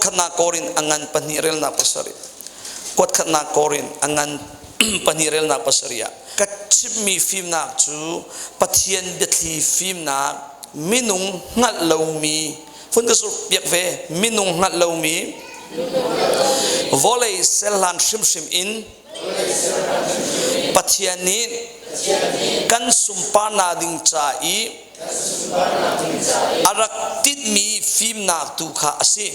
Kuatkhatnak Korin a ngan pahnih relnak pasarih. Kuatkhatnak Korin a ngan pahnih relnak pasarih ah ka chimmi fimnak cu Pathian biathli fimnak minung hngalh lomi fun ka zurh piak ve minung hngalh lomi vawlei selhlan hrimhrim in Pathian nih kan sunparnak ding ca i a rak tinhmi fimnak tu kha a si.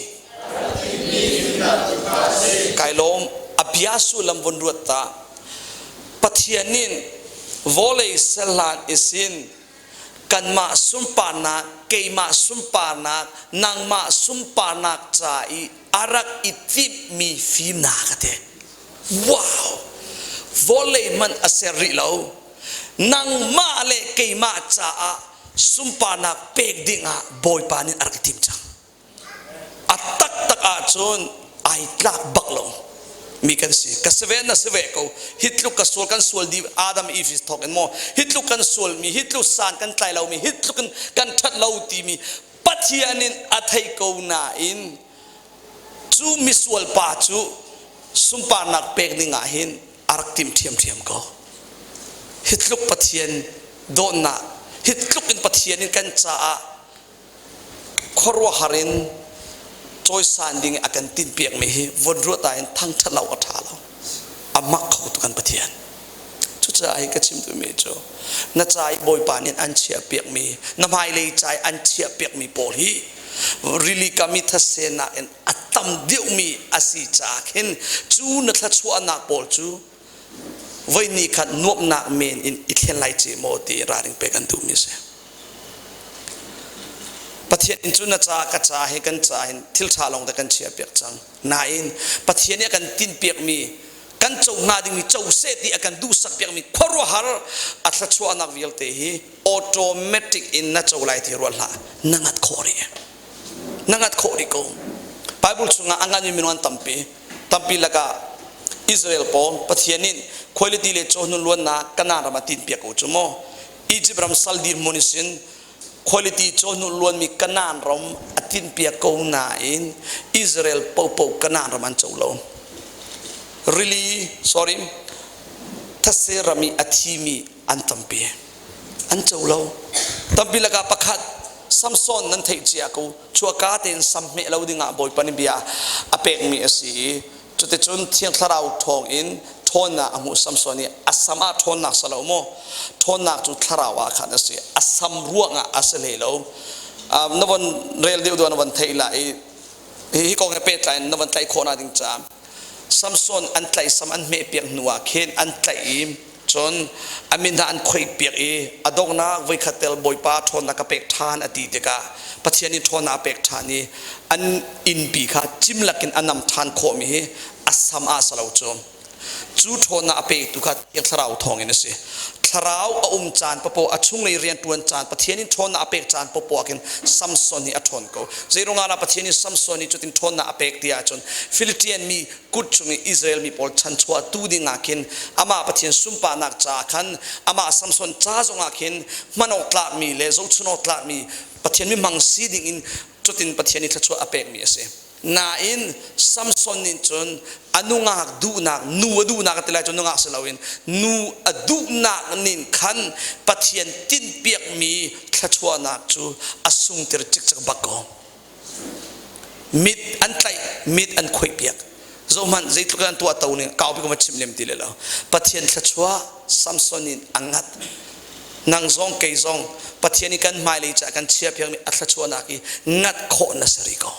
Kai lawm a bia sullam vun ruat ta. Pathian nih vawlei serhlan isin kanmah sunparnak, keimah sunparnak, nangmah sunparnak ca i a rak i timhmi fimnak a ti. Wow! Vawlei hmanh a ser rih lo. Nangmah le keimah caah sunparnak pek dingah Bawipa nih a rak i tim cang. A taktak ahcun ai tlak bak lo mi kan si. Ka si ve na si ve ko. Hi tluk ka sual kan sual di Adam Eve is thawk in maw hi tluk kan sual mi hi tluk san kan tlai lo mi hi tluk in kan that lo ti mi Pathian in a thei ko nain cu misual pa cu sunparnak pek ding ah hin a rak tim ṭhiamṭhiam ko. Hi tluk Pathian dawtnak, hi tluk in Pathian in kan caah khuaruahhar in cawisan ding a kan tinhpiakmi hi von ruat ah hin thangṭhat lo a ṭha lo. A mak kho tuk kan Pathian. Cucaah hi ka chim duhmi cu na ca i Bawipa nih an chiahpiakmi, na hmailei ca i an chiahpiakmi pawl hi rili kam i thase nakin a tam deuhmi a si caah khin cu na thluachuahnak pawl cu voi ni khat nuamhnak men in i thlen lai ce maw ti ralring pek an duhmi a si. Pathian in cu na ca ka ca he kan ca hin thil ṭha lawng te kan chiahpiak cang. Nain Pathian nih a kan tinhpiakmi kan co hnga dingmi co seh ti a kan duhsak piakmi khuaruahhar a thluachuahnak vialte hi automatic in na co lai ti ruat hlah na ngat khawh rih na ngat khawh rih ko Bible chungah a nganmi minung an tampi tampi lakah Israel pawl Pathian nih quality le cawhnun luannak Kanaan ram a tinpiak ko cu maw Egypt ram sal dirhmun in quality cawhnu luanmi Kanaan ram a tinpiak ko nain Israel popo Kanaan ram an co lo. Rili, sorry, thase ram i a thimi an tampi. An co lo. Tampi lakah pakhat Samson nan theih cia ko chuaka tein sam hmeh lo dingah Bawipa nih bia a pekmi a si i Cuticun Thiang Thlarau thawngin ṭhawnnak a hmuh Samson i a sam ah ṭhawnnak si lo maw? Ṭhawnnak cu thlarau ah khan a si. A sam ruangah a si hlei lo. Na von rel deuh deuh na von theih la i hi kong he pehtlai in na von tlaih khawh nak ding caah Samson an tlaih sam an hmeh piak hnu ah khin an tlaih i cun a min hna an khoih piak i a donghnak voikhat tel Bawipa ṭhawnnak ka pek ṭhan a ti tikah Pathian nih ṭhawnnak a pek ṭhan i an innpi kha cim lakin a nam ṭhan khawhmi hi a sam ah si lo cu cu ṭhawnnak a pektu kha Thiang Thlarau thawngin a si. Thlarau a um caan papoh a chunglei rianṭuan caan Pathian in ṭhawnnak a pek caan papoh ah khin Samson hi a ṭhawn ko. Zeiruangah dah Pathian in Samson hi cutin ṭhawnnak a pek ti ahcun Philistian mi kut chung i Israel mi pawl chanchuah tu ding ah khin amah Pathian sunparnak caah khan amah Samson ca zongah khin hman awk tlakmi le zohchun awk tlakmi Pathian mi hmang si ding in cutin Pathian i thluachuah a pekmi a si. Nain Samson nih cun a nungak duhnak nu a duhnak a ti lai cu nungak si loin nu a duhnak nin khan Pathian tinhpiakmi thluachuahnak cu a sungter cikcek bak ko. Mit an tlaih, mit an khoih piak. Zohhmanh zeitluk in an tuah to ning kaupi ko ma chim lem ti le lo. Pathian thluachuah Samson in a ngat. Nang zong kei zong Pathian i kan hmailei caah kan chia piakmi a thluachuahnak i ngat khawh na si rih ko.